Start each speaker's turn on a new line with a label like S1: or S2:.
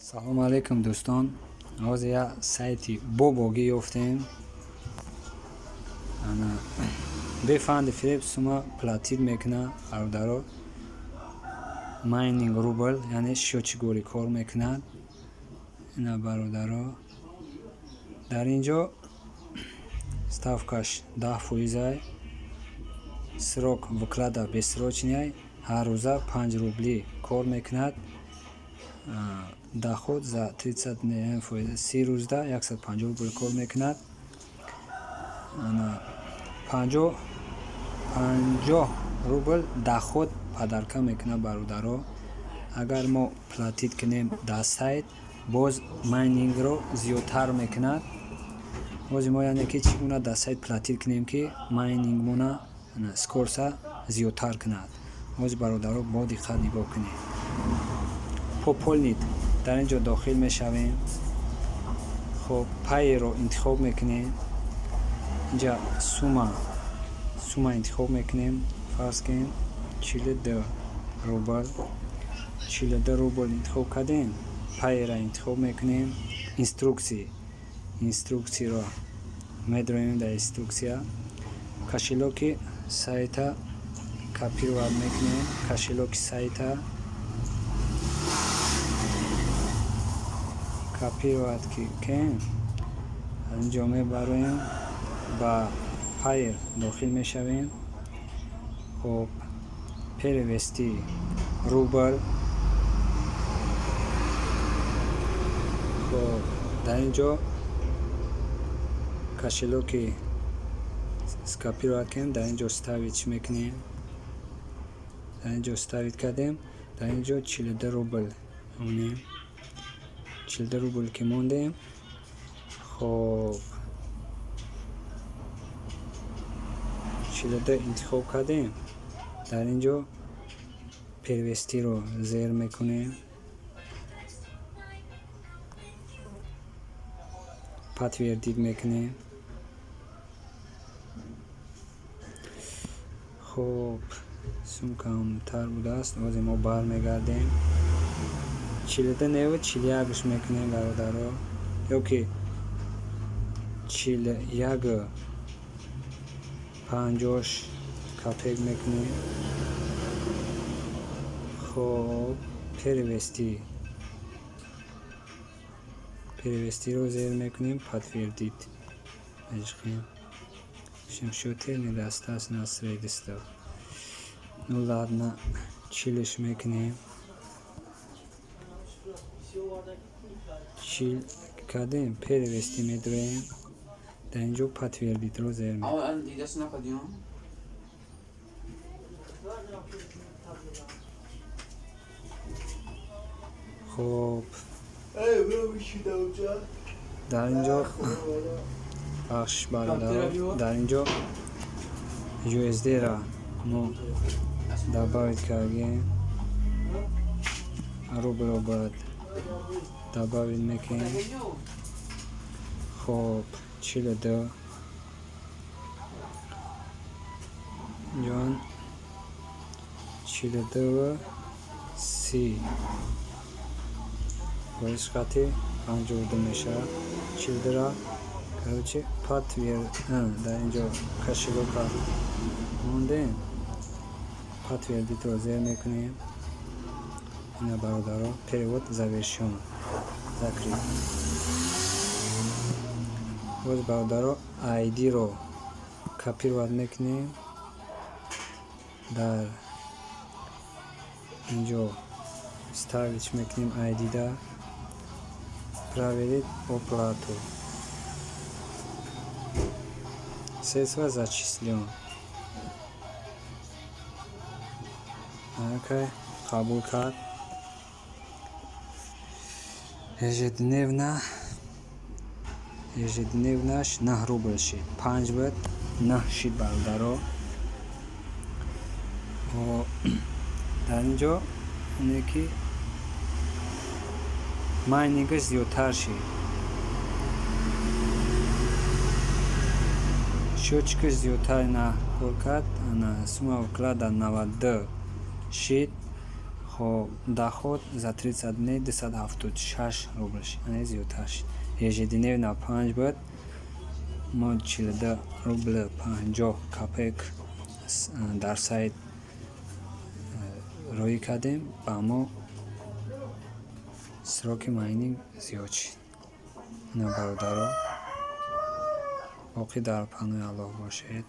S1: Салому алейкум, дӯстон. Ҳозир як сайти бобогӣ ёфтем. Ана, бефанди фиреб сума платить мекуна, бародаро. Майнинг рубл, яъне счётчик ворӣ кор мекунад. Ина, бародаро, дар ин ҷо ставкаш 10 фоизай, срок вклада бессрочный, ҳар рӯза 5 рублӣ кор мекунад. Доход за 30, 30 рӯзда 150 рубл кор мекунад. 50 рубл доход подарка мекунад, бародаро. Агар мо платить кунем дар сайт, боз майнингро зиёдтар мекунад. Ҳозир мо, яъне ки, чӣ гуна дар сайт платить кунем, ки майнингмона скорость а зиёдтар кунад? Ҳозир, бародаро, бо диққат нигоҳ кунед. Пополнить, дар ин ҷо дохил мешавем. Хоб, Payeer ро интихоб мекунем. Инҷа сумма интихоб мекунем. Фарз кунем, 42 рубл. 42 рубл интихоб кардем, Payeer ра интихоб мекунем. Инструксияро медроем. Дар инструксия кошелёк и сайта копировать мекунем. Кошелёк и сайта копировать ки кунем, аз ин ҷо мебароем, ба Payeer дохил мешавем. Хоб, перевести рубл. Хоб, дар ин ҷо кошелёк и скопировать кунем, дар ин ҷо вставить мекунем. Дар ин ҷо вставить кардем, дар ин ҷо 42 рубл монем. 42 рубл ки мондем, хоб, 42 интихоб кардем, дар ин ҷо перевести ро зер мекунем, подтвердить мекунем. Хоб, сум камтар будааст. Ҳозир мо бармегардем. 42 неву 41-ш мекунем, бародаро, ё ки 41 50 копеек мекунем. Хоб, перевести ро зер мекунем, подтвердить мечиқем. Счёте недостаточно средств. Ну ладно, 40-ш мекунем. 40 кардем, перевести медроем, дар ин ҷо подтвердить ро зер
S2: Ama didasi nakadiyon.
S1: Хоб, дар ин ҷо, бахшиш, бародаро, дар ин ҷо USD ра мо добавить кардем, рублро бояд добавить мекунем. Хоб, 42 ҷон, 42 30 фоиз қати 52 мешавад. 42-ра, короче, дар ин ҷо кошелёк а мондем, подтвердить ро зер мекунем. Ина, бародаро, перевод завершён, закрыть. Боз, бародаро, айдиро копировать мекунем, дар инҷо вставить мекунем айдида, проверить оплату, средства зачислен. Окей, қабул кард. Ежедневно ш 9 рубл шид, панҷ буд, наҳ шид, бародаро. Дар ин ҷо ине ки майнингаш зиёдтар шид, счётчик аш зиёдтар на кор кард. Ана, сумма вклада 92 шид. Хоб, доход за 30 дней 276 рубл шид, яъне зиёдтар шид. Ежедневно панҷ буд, мо 42 рубли 50 копеек дар сайт роӣ кардем, ба мо сроки майнинг зиёд шид. Ина, бародаро, боқӣ дар паноҳи Аллоҳ бошед.